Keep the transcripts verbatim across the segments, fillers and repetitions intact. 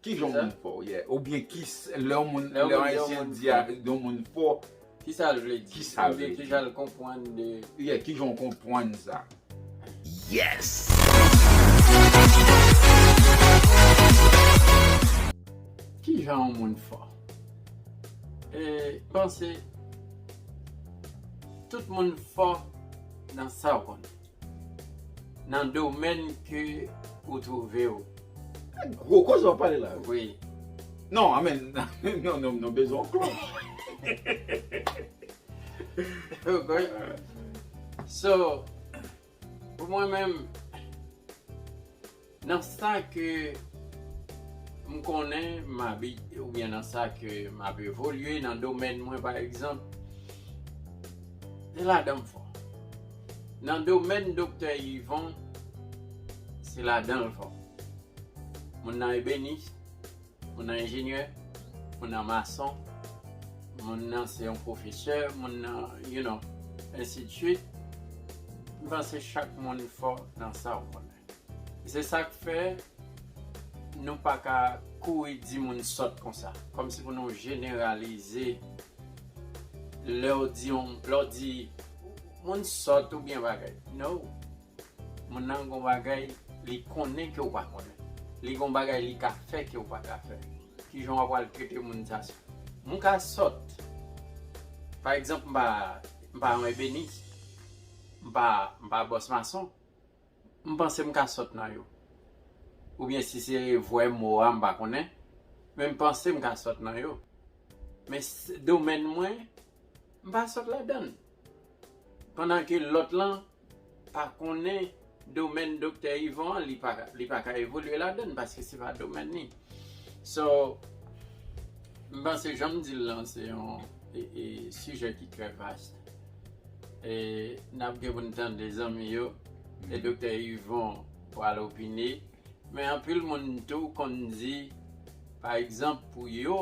Ki jan yon moun fò, yeah. Oubyen ki s- lè yon moun, lè yon Ayisyen di a, yon moun fò, ki sa l vle di? Ki sa l vle di? Oubyen ki jan l konprann de, yeah, ki jan w konprann sa? Yes! Ki jan yon moun fò? E, panse tout moun fò nan sa w konnen. Nan domèn ke ou twouve w. Gwo koze w ap pale la. Wi. Non, amen. Non, non, non, bezwen yon klòch. Ok. So, pou mwen menm, nan sa ke m konnen, m abi, oubyen nan sa ke m ap evolye, nan domèn mwen, pa egzanp, se ladan m fò. Nan domèn Doktè Yvon, se ladan l fò. Moun nan ebenis, moun nan enjenyè, moun nan mason, moun nan se yon pwofesè, moun nan, you know, ensidswit. M panse chak moun fò nan sa w konnen. E se sa k fè nou pa ka kouri di moun sòt konsa. Kòmsi pou nou jeneralize lè w di yon, lè w di moun sòt oubyen bagay. No. Moun nan gon bagay li konnen ke w pa konnen. Li gon bagay li ka fè ke w pa ka fè. Kijan w ap pral trete moun sa? Moun ka sòt. Pa egzanp, m pa, m pa yon ebenis. M pa, m pa bòs mason. M panse m ka sòt nan yo. Oubyen si se vrè mo a, m pa konnen. Men m panse m ka sòt nan yo. Men s- domèn mwen, m pa sòt ladan l. Pandan ke lòt lan pa konnen domèn Doktè Yvon an, li pa, li pa ka evolye ladan l paske se pa domèn li. So, m panse jan m di l lan, se yon e, e, sijè ki trè vast. E n ap gen pou n tande zanmi yo, e Doktè Yvon pral opine. Men anpil moun tou konn di, pa egzanp, pou yo,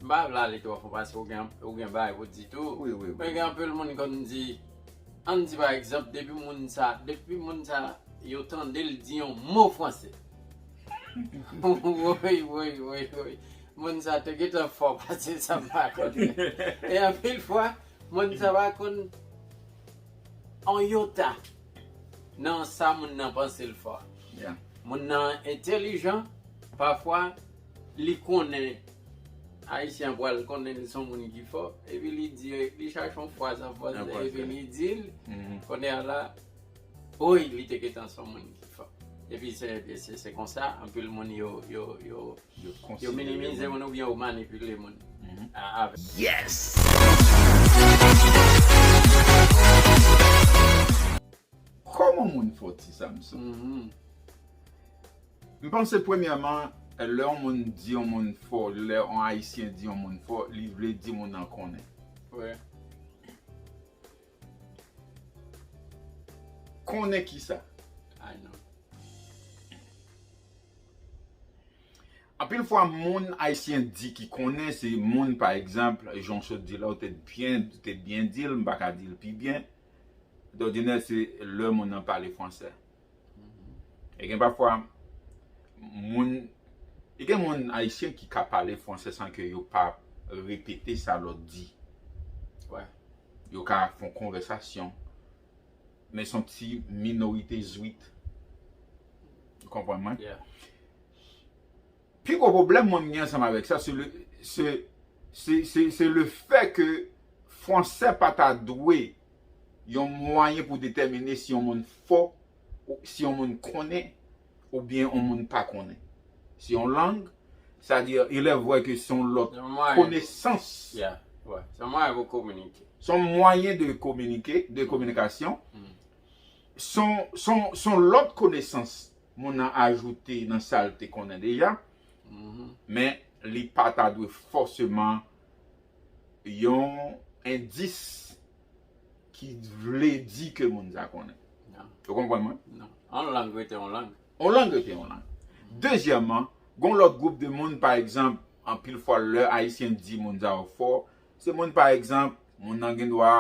m pa vle ale twò fon paske ou gen, ou gen bagay pou di tou. Wi, wi, wi. Men gen anpil moun konn di, ann di pa egzanp, depi moun sa, depi moun sa, yo tande l di yon mo franse. Woy, woy, woy, woy. Moun sa te gentan fò pase sa m pa konnen. E anpil fwa, moun sa pa konn on yota nan sa moun nan panse l fò. Yeah. Moun nan entèlijan, pafwa li konnen Ayisyen an pral konnen li se yon moun ki fò, epi li di, li chache yon fraz an franse, epi li di l, kounye a la, oy, li te gentan se yon moun ki fò. Epi se, se, se konsa, anpil moun yo, yo, yo, yo minimize moun oubyen yo manipile moun. A- avèk. Yes! Kòman moun fò, Ti Samson? M panse, premyèman, lè yon moun di yon moun fò, lè yon Ayisyen di yon moun fò, li vle di moun nan konnen. Wi. Konnen kisa? I know. Anpil fwa, moun Ayisyen di ki konnen, se moun, pa egzanp, jan w sot di la, ou te byen, ou te byen di l, m pa ka di l pi byen. Dòdinè, se lè moun nan pale franse. E gen pafwa, moun, e gen moun Ayisyen ki ka pale franse san ke yo pa repete sa lòt di. Yo ka fè yon konvèsasyon, men se yon ti minorite zwit. Ou konprann mwen? Pi gwo pwoblèm mwen m gen ansanm avèk sa, se le, se, se, se, se le fè ke franse pa ta dwe yon mwayen pou detèmine si yon moun fò, ou si yon moun konnen, oubyen yon moun pa konnen. Se yon lang, sa di, il est vrai ke se yon lòt konesans. Se yon mwayen pou kominike. Se yon mwayen de kominike, de kominikasyon. Se yon, se yon, se yon lòt konesans moun nan ajoute nan sa l te konnen deja, men li pa ta dwe fòseman yon endis ki vle di ke moun sa konnen. Ou konprann mwen? Non. Yon lang rete yon lang. Yon lang rete yon lang. Dezyèmman, gon lòt gwoup de moun, pa egzanp, anpil fwa lè Ayisyen di moun sa yo fò, se moun, pa egzanp, moun nan gen dwa,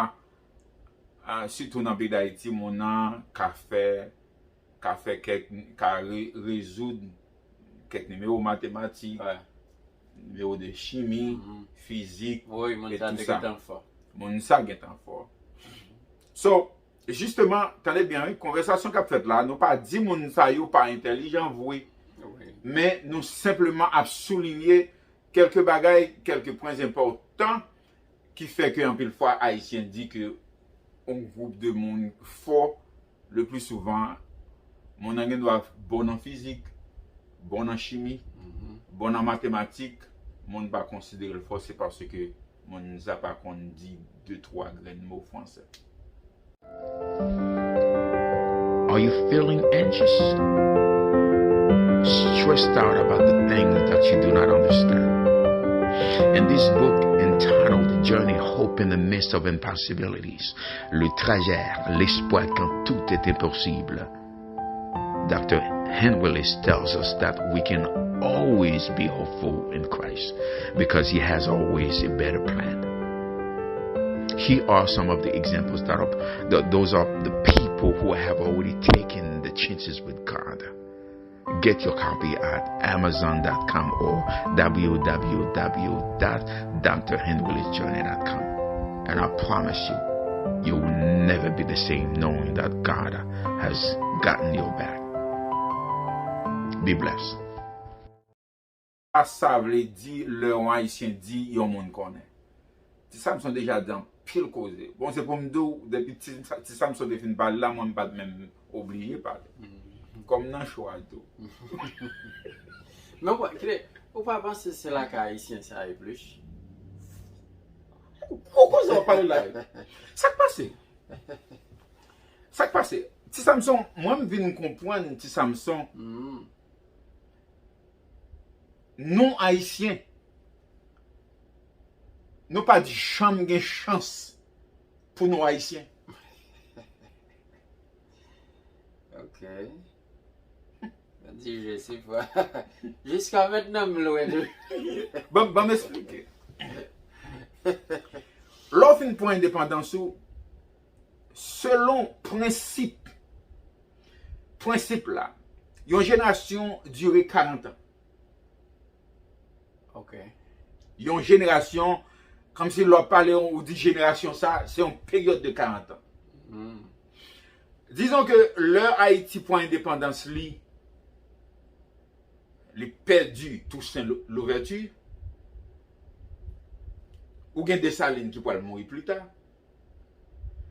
a, sitou nan peyi Dayiti, moun nan ka fè ka fè kèk, ka re- rezoud kèk nimewo matematik, Ouais. nimewo de chimi, fizik, Wi, moun e sa tou te sa. Gentan fò. Moun sa gentan fò. So, jisteman, tande byen, wi, konvèsasyon k ap fèt la, nou pa di moun sa yo pa entèlijan vre, Wi. men nou senpleman ap soulinye kèlke bagay, kèlke pwen enpòtan ki fè ke anpil fwa Ayisyen di ke yon gwoup de moun fò, le pli souvan, moun nan gen dwa bon nan fizik, bon nan chimi, bon nan matematik, moun pa konsidere l fò, se paske moun sa pa konn di de twa grenn mo fransè. Are you feeling anxious? Stressed out about the things that you do not understand? In this book entitled Journey Hope in the Midst of Impossibilities, Le trajet, l'espoir quand tout est impossible, Doctor Henry Willis tells us that we can always be hopeful in Christ because he has always a better plan. Here are some of the examples that are, th- those are the people who have already taken the chances with God. Get your copy at amazon dot com or w w w dot d r henry willis journey dot com. And I promise you, you will never be the same knowing that God has gotten your back. Be blessed. Sa sa vle di lè yon Ayisyen di yon moun konnen? Ti Samson deja di anpil koze. Bon, se pou m di w, depi Ti, Ti Samson te fin pale la, mwen m pa t menm oblije pale. Kòm nan cho a tou. Men w pa, kile, ou pa panse se lakay Ayisyen sa ye plis? Gwo koze w ap pale la. Sa k pase? Sa k pase? Ti Samson, mwen m vin konprann Ti Samson. Hmm. Nou Ayisyen, nou pa t janm gen chans pou nou Ayisyen. Ok. Di je si fwa. Jiska mentnan m lwen tou. Ban, ban m eksplike. Lè w fin pran endepandans ou, selon prensip, prensip la, yon jenerasyon dire karant an. Ok. Yon jenerasyon, kòmsi lè w ap pale, ou di jenerasyon sa, se yon peryòd de karant an. Hmm. Dizon ke lè Ayiti pran endepandans li, li pèdi Toussaint Lou- Louverture, ou gen Desalin ki pral mouri pli ta.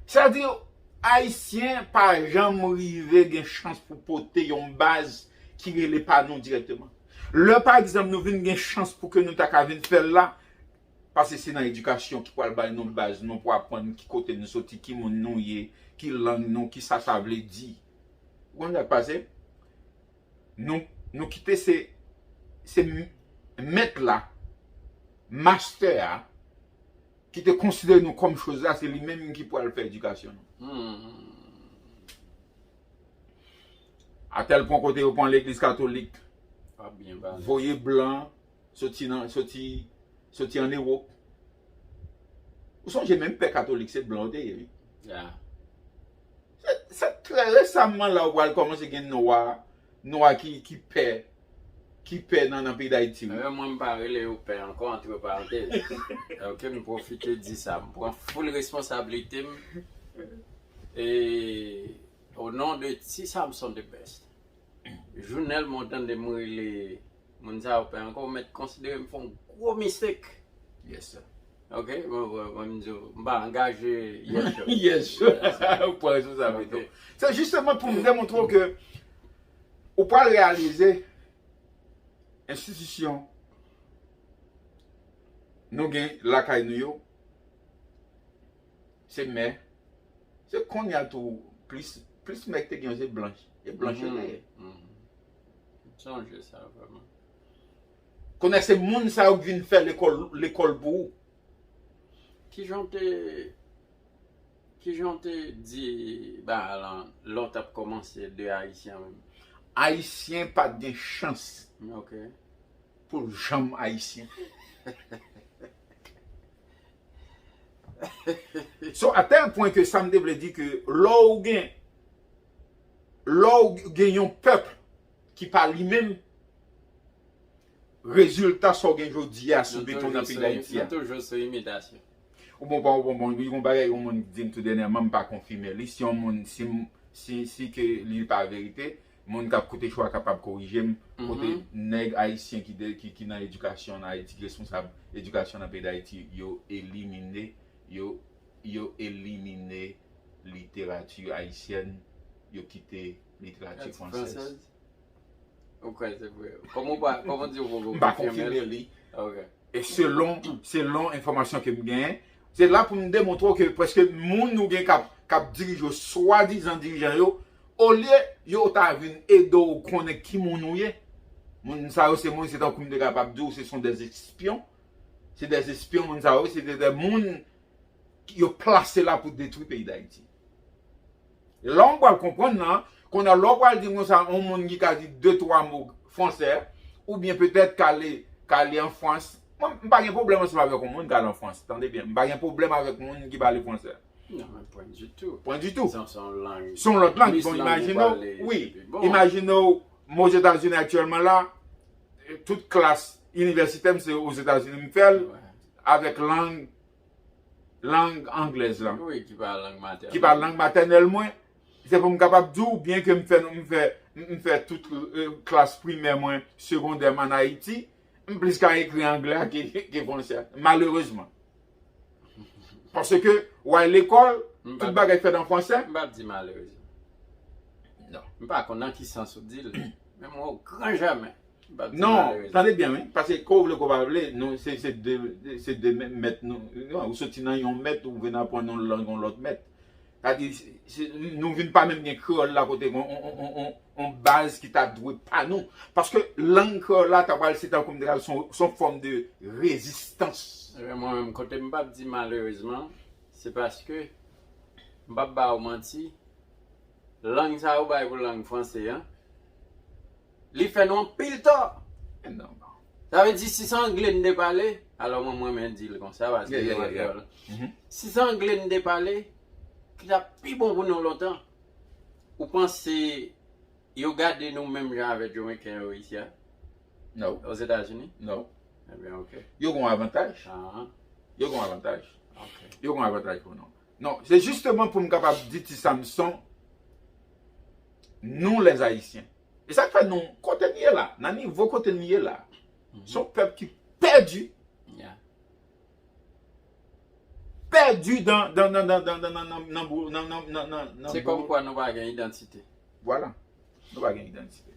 Sa di, Ayisyen pa janm rive gen chans pou pote yon baz ki rele pa nou dirèkteman. Lè, pa egzanp, nou vin gen chans pou ke nou ta ka vin fè l la, paske se nan edikasyon ki pral bay nou baz nou pou aprann ki kote nou soti, ki moun nou ye, ki lang nou, ki sa sa vle di. Ou konn sa k pase? Nou, nou kite se, se m- mèt la, mastè a, ki te konsidere nou kòm choz la, se li menm ki pral fè edikasyon nou. Hmm. Atèl pwen kote yo pran legliz katolik, Pa byen pale. Voye blan, soti nan, soti, soti an Ewòp. Ou sonje menm pè katolik se blan yo te ye, wi. Ya. Se, se trè resaman la ou pral kòmanse gen nwa, nwa ki, ki pè, ki pè nan, nan peyi Dayiti, wi. Menm mwen m pa rele yo pè ankò, antre parantèz. Ok, m pwofite di sa. M pran full responsablite m. E o non de Ti Samson the best. Jounèl mwen tande m rele moun sa yo pè ankò, ou mèt konsidere m fè yon gwo mistake. Yes, sir. Ok, mwen, mwen, mwen m di w, m pa angaje yes, sir. Yes, sir. Ou pran responsablite. Se jisteman pou m demontre w ke ou pral reyalize enstitisyon nou gen lakay nou yo, se mè. Se kounye a tou, plis, plis mè ki te gen yo, se blanch. E blanch yo te ye. Sonje sa, vrèman. Kounye a se moun sa yo k vin fè lekòl, lekòl pou ou. Kijan w te, kijan w te di ba lan lè w t ap kòmanse de Ayisyen menm? Ayisyen pa t gen chans Ok. pou l janm Ayisyen. So, a tèl pwen ke sa m te vle di ke lè w gen Lè w gen yon pèp ki pa li menm, rezilta sa w gen jodi a sou beton nan peyi Dayiti a. Nou toujou sou imitasyon. Ou bon, bon, bon, bon, wi, yon bagay, yon moun di m tou dènyèman, m pa konfime li. Si yon moun, si, si, si ke li pa verite, moun k ap koute cho a kapab korije m. Kote nèg ayisyen ki, de, ki, ki nan edikasyon an Ayiti, ki responsab edikasyon nan peyi Dayiti, yo elimine, yo, yo elimine literati ayisyèn, yo kite literati fransèz. Ou kwè se vre? Kòman w pa, kòman w di w poko konfime li? M pa konfime li. Ok. E selon, selon enfòmasyon ke m genyen, se la pou m demontre w ke prèske moun ou gen k ap, k ap dirije w, swadizan dirijan yo, olye yo ta vin ede w konnen ki moun ou ye, moun sa yo se moun, se tankou m te kapab di w, se sont des espions. Se des espions, moun sa yo, se de, de moun ki yo plase la pou detwi peyi Dayiti. Lè w pral konprann nan, kounye a lè w pral di m konsa, yon moun ki ka di de twa mo fransè, oubyen petèt k ale, k ale an Frans. Mwen, m pa gen pwoblèm ansanm avèk yon moun k ale an Frans, tande byen. M pa gen pwoblèm avèk moun ki pale fransè. Non, men pwen ditou. Pwen ditou. Se yon, se yon lang. Se yon lòt lang. Bon, imajine w, wi, imajine w, mwen Ozetazini aktyèlman la, tout klas inivèsitè m se Ozetazini m fè l, avèk lang lang anglèz lan. Wi, ki pa lang matènèl. Ki pa lang matènèl mwen. Se pou m kapab di w, byen ke m fè, m fè, m fè tout, eh, klas primè mwen, segondè m ann Ayiti, m plis ka ekri anglè a ke, ke fransè, malerezman. Paske, w al lekòl, tout bagay fèt an fransè. M p ap di malerezman. Non. M pa konn nan ki sans ou di l, men mwen, o gran jamè. Non, tande byen, wi. Paske, ke w vle, ke w pa vle, nou, se, se de, se de mèt, mèt nou, non, ou soti nan yon mèt, ou vin aprann yon lang yon lòt mèt. Sa di, se, se, nou vin pa menm gen kreyòl la kote yon, yon, yon, yon, yon baz ki ta dwe pa nou. Paske lang kreyòl la ta pral se tankou m te ka di, se yon, se yon fòm de rezistans. Ebyen, mwen menm, kote m p ap di malerezman, se paske, m p ap ba w manti, lang sa yo bay pou lang franse an, li fè nou anpil tò. Sa vle di, si se angle n te pale, alò mwen, mwen renmen di l konsa, paske se kreyòl. Si se angle n te pale, ki t ap pi bon pou nou lontan. Ou panse yo gade nou menm jan avèk Jamayiken yo isi a? No. Ozetazini? No. Ebyen, ok. Yo gen yon avantaj. Yo gen yon avantaj. Ok. Yo gen yon avantaj pou nou. Non, se jisteman pou m kapab di Ti Samson, nou lèzayisyen. E sa k fè nou, kote n ye la, nan nivo kote n ye la, se yon pèp ki pèdi. Pèdi dan, dan, dan, dan, dan, dan, nan, nan, nan, nan, nan, nan, nan, Se kòmkwa nou pa gen idantite. Vwala. Nou pa gen idantite.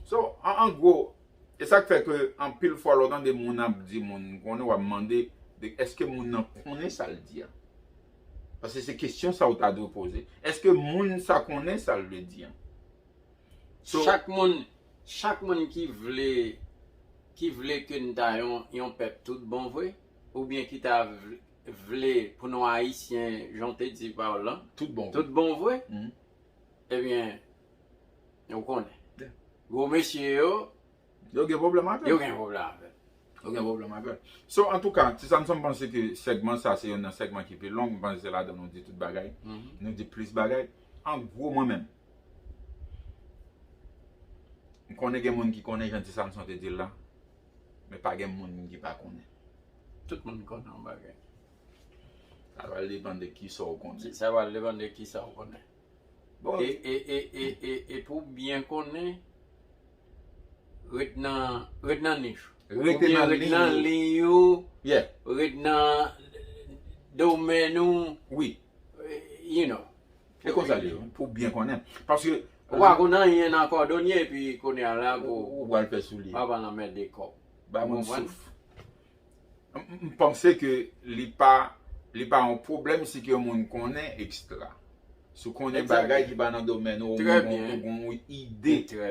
So, an, an gwo, e sa k fè ke anpil fwa lè w tande moun ap di moun konnen, w ap mande de èske moun nan konnen sa l di a. Paske se kesyon sa w ta dwe poze. Èske moun sa konnen sa l vle di a? So, chak moun, chak moun ki vle, ki vle ke n ta yon, yon pèp tout bon vre, oubyen ki ta vle, vle pou nou Ayisyen, jan w te di pawòl lan, tout bon vre. Tout bon vre, ebyen, ou konnen. Gwo mesye yo, yo gen pwoblèm avè l. Yo gen pwoblèm avè l. Yo gen pwoblèm avè l. So, antouka, Ti Samson, m panse ke sègman sa se youn nan sègman ki pi long. M panse se ladan nou di tout bagay. Nou di plis bagay. An gwo, mwen menm, m konnen gen moun ki konnen jan Ti Samson te di l la, men pa gen moun ki pa konnen. Tout moun konnen yon bagay. Sa va depann de kisa w konnen. Sa va depann de kisa w konnen. Bon. E, e, e, e, e, e pou w byen konnen, ret nan, ret nan nich ou. Rete nan liy ou. Ret nan domèn ou. Wi. You know. E konsa li ye, pou w byen konnen. Paske ou pa konn anyen nan kòdonye, epi kounye a la, ou, ou pral fè sou li. Papa nan mèt de kòb. Ba moun souf. M, m, m panse ke li pa, li pa yon pwoblèm si ke yon moun konnen ekstra. Si w konnen bagay ki pa nan domèn ou, ou gen yon ide de,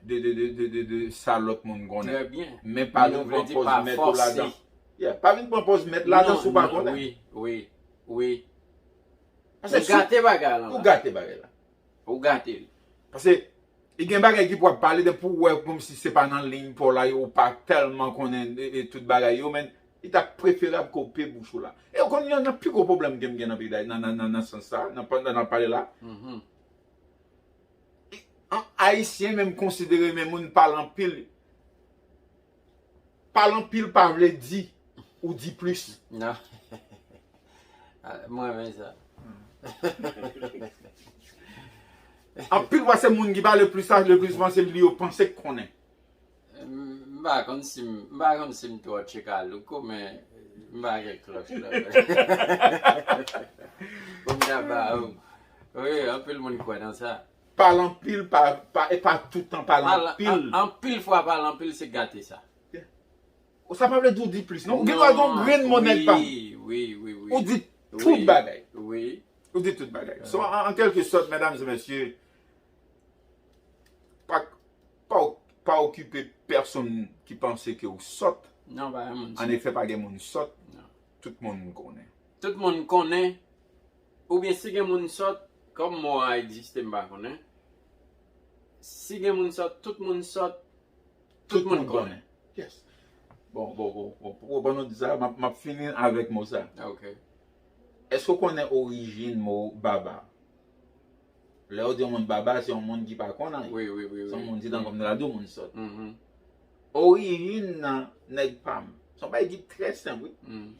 de, de, de, de, de sa lòt moun konnen. Men pa vin pran pòz mèt ou ladan. Yeah, pa vin pran pòz mèt ladan si w pa konnen. Wi, wi, wi. Ou gate bagay la. Ou gate bagay la. Ou gate l. Paske, e gen bagay ki pou ap pale, depi w wè kòmsi se pa nan liy pa w la, ou pa tèlman konnen, e, e, tout bagay yo, men li ta preferab ke w pe bouch ou la. E w konn youn nan pi gwo pwoblèm ke m gen nan peyi Dayiti, nan, nan, nan, nan sans sa, nan, pandan n ap pale la. Mhm. E, An Ayisyen menm konsidere men moun pale anpil. Pale anpil pa vle di ou di plis. Non. Ah, mwen renmen sa. Anpil fwa se moun ki pale plis la, le plis souvan se li yo panse k konnen. M pa konn si m, m pa konn si m twò tcheka louko, men m pa gen klòch la. Pou m ta ba ou. Wi, anpil moun kwè nan sa. Pale anpil, pa, pa, e pa tout tan pale Pale- anpil. an- Anpil fwa pale anpil se gate sa. Ou sa pa vle di ou di plis, non? Ou gen dwa gen yon grenn mo nèg pa m. Wi, wi, wi, wi. Ou di tout Wi, bagay. Wi. Ou di tout bagay. So, an, an kèlke sòt, medam e mesye, pa, pa, pa okipe pèsonn ki panse ke ou sòt. Non, pa gen moun. An efè, pa gen moun sòt. Non. Tout moun konnen. Tout moun konnen. Oubyen si gen moun sòt, kòm mo a egziste, m pa konnen. Si gen moun sòt, tout moun sòt, tout moun konnen. Yes. Bon, bon, bon, bon, bon, bon, nou di sa, m ap, m ap fini avèk mo sa. Ok. Èske w konnen orijin mo baba? Lè yo di yon moun baba, se yon moun ki pa konn anyen. Wi, wi, wi. Se yon wi. Moun di tankou m ta di yon moun sòt. Mhm. Orijin nan nèg pa m. Se yon bagay ki trè senp, wi. Mm.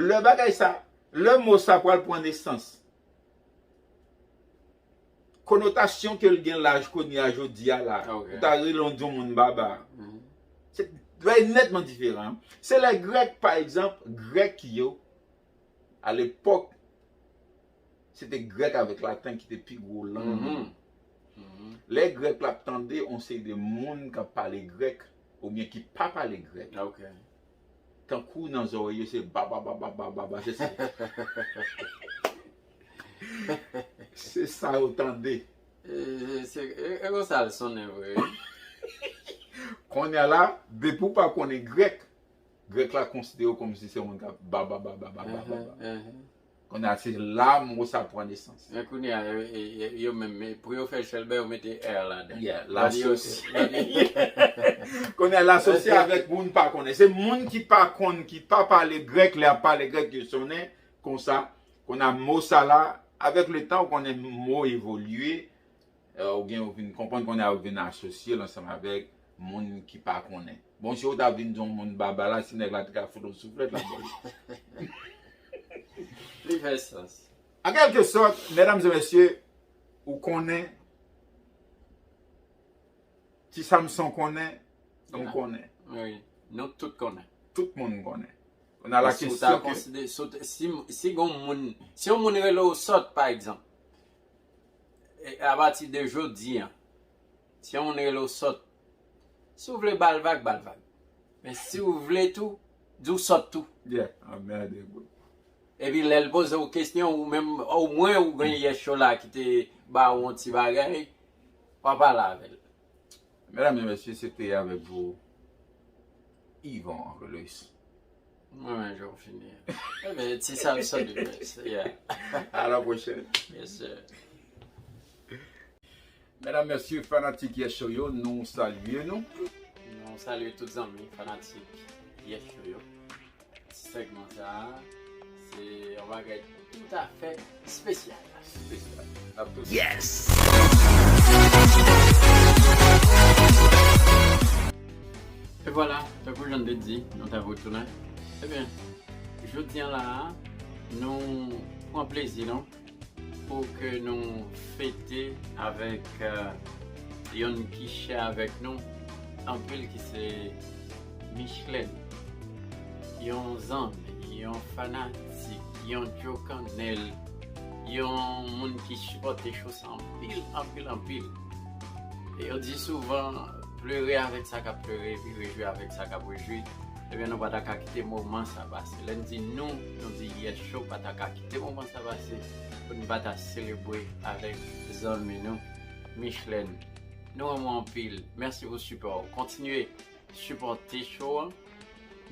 Lè bagay sa, lè mo sa pral pran nesans, konotasyon ke l gen laj kounye a jodi a la, Ok. ou ta rele yon di yon moun baba. Mhm. Se bagay nètman diferan. Se lè grèk, pa egzanp, grèk yo, a lepòk, se te grèk avèk laten ki te pi gwo lang. Mhm. Mhm. Lè grèk la ap tande yon seri de moun k ap pale grèk, oubyen ki pa pale grèk, Ok. tankou nan zòrèy yo se baba, baba, baba, baba, se sa. Se sa yo tande. E, se- e, e konsa l sonnen vre. Kounye a la, depi w pa konnen grèk, grèk la konsidere w kòmsi se yon moun k ap baba, baba, baba, baba. Mhm, mhm. Kounye a, se la mo sa pran nesans. Men kounye a, yo, yo, yo, yo menm, men pou yo fè chèlbè, yo mete R ladan. Yeah, Lòt yo- l'associ- Kounye a, l'asosye avèk moun pa konnen. Se moun ki pa konn, ki pa pale grèk, lè ap pale grèk, yo sonnen konsa. Kounye a, mo sa la, avèk le tan, ou konnen mo evolye. Euh, ou gen, ou vin konprann kounye a, ou vin asosye l ansanm avèk moun ki pa konnen. Bon, si ou ta vin di yon moun baba la, si nèg la te ka fout yon souflèt la bò li. Li fè sans. An kèlke sòt, medam e mesye, ou konnen, Ti Samson konnen, m konnen. Wi, nou tout konnen. Tout moun konnen. Kounye a la Si w ta kesyon ke konsidere, si w te- si, si gon moun, si yon moun rele w sòt, pa egzanp, e, apati de jodi a, si yon moun rele w sòt, si w vle ba l vag, ba l vag. Men si w vle tou, di w sòt tou. Yeah, anmède, bro. Epi lè l poze w kesyon, ou menm, omwen ou gen yès cho la ki te ba w yon ti bagay, w a pale avè l. Medam e mesye, se te avèk vou Yvon Angelus. Mwen menm, jan w fini. Ebyen, ti sa m sòt de best. Yeah. À la prochaine. Yes, sir. Medam, mesye, fanatik Yes Show yo, nou salye nou. Nou salye tout zanmi fanatik Yes Show yo. Ti segman sa a, se yon bagay toutafè espesyal. Espesyal. N ap tou- Yes! E vwala, tankou jan m te di, nou t ap retounen. Ebyen, jodi a la a, nou pran plezi nou pou ke nou fete avèk euh, yonn ki chè avèk nou anpil, ki se Michelène. Yon zanmi, yon fanatik, yon djokannèl, yon moun ki sipòte cho sa anpil, anpil, anpil. E yo di souvan, plere avèk sa k ap plere, epi rejwi avèk sa k ap rejwi. Ebyen, nou pa ta ka kite moman sa pase. Lè n di nou, nou di Yes Show pa ta ka kite moman sa pase pou n pa ta selebre avèk zanmi nou, Michelène. Nou renmen w anpil. Mèsi pou sipò w. Kontinye sipòte show an.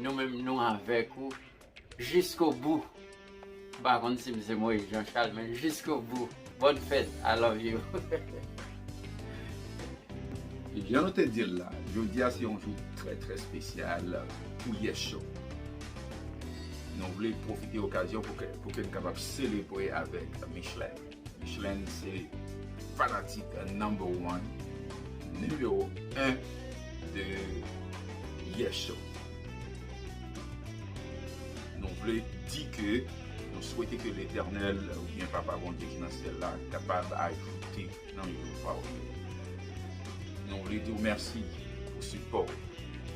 Nou menm, nou avèk ou jiskobou. M pa konn si m se Moïse Jean Charles, men jiskobou. Bòn fèt. I love you. Jan nou te di l la, jodi a se yon jou trè, trè espesyal pou Yes Show. Nou vle pwofite okazyon pou ke, pou ke n kapab selebre avèk Michelène. Michelène se fanatik number one, nimewo en de Yes Show. Nou vle di ke nou swete ke Letènèl oubyen Papa Bondye ki nan syèl la kapab ajoute nan jou pa w yo. Nou vle di w mèsi pou sipò w.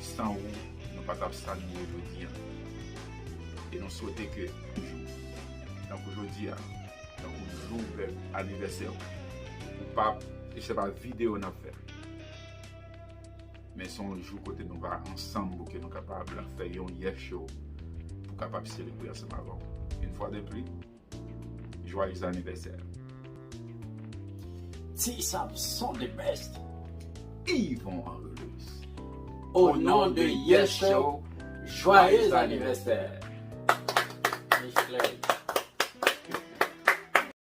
San ou, nou pa t ap sa nou ye jodi a. E nou swete ke yon jou, tankou jodi a, tankou jou bèl anivèsè w, ou pa, e se pa videyo n ap fè. Men se yon jou kote nou va ansanm pou ke nou kapab fè yon Yes Show pou kapab selebre ansanm avè w. Yon fwa de pli, joyeux anniversaire. T-Sap sont the best. Yvon Angelus. Au nom de Yes Show, joyeux anniversaire. Miss Claire.